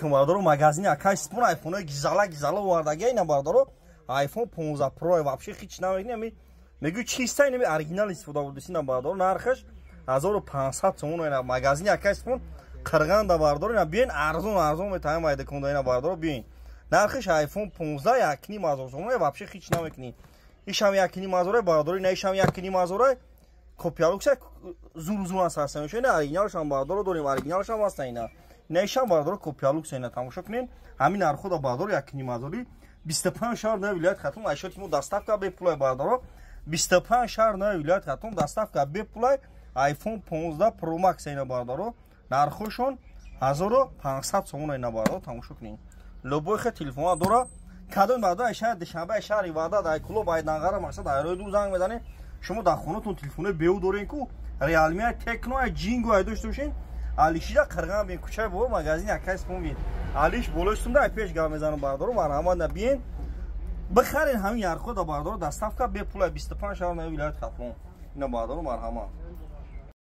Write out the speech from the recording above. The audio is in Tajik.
Бародаро, магазини акай Сипон айфонои гизала гизала овардаги. Ина, бародаро, iPhone 15 Pro, вообще хич намегни, ами мегӯй, чиста, инами оригинал истифода бурдиси. Ина, бародаро, нархаш 1500 сомон. Ина, магазини акай Сипон Қирғанда, бародаро, ина биён, арзон арзон метаҳем айдакунда. Ина, бародаро, биён, нархаш iPhone 15 1500 сомон, вообще хич намекунӣ. Ишам 1500, бародаро, ина ишам 1500. Копия люкса зур зур аст, ҳастан. Ина оригиналшам, бародаро, дорем, оригиналшам ҳастан. Ина ишам, бародаро, копия люкса. Ина тамошо кунен, ҳамин нархода, бародаро, 1500. 25 шаҳр нави вилоят Хатлон айшоти мо доставка бепулай. Бародаро, 25 шаҳр нави вилоят Хатлон доставка бепулай. iPhone 15 Pro Max, ина, бародаро, нархошон 1500 сомон. Ина, бародаро, тамошо кунен, любой хе телефона дора. Кадом, бародаро, ай шаҳри Душанбе, ай шаҳри Ваҳдат, ай Кӯлоб, ай Данғара, мақсад, ай рои дур занг мезанед. Шумо дар хонатон телефонои беу дорен ку, Реалми, Текно, ай Ҷинго ай дошта бошен, Алишида Қирған бин, кӯчаи бо магазини акай Сипон бин. Алиш болои сумда, ай пеш гап мезанам. Бародаро, марҳамат, на биен, бихарен ҳамин ярхо да, бародаро, доставка бепулай, 25 шаҳр нави вилоят Хатлон. Ина, бародаро, марҳамат.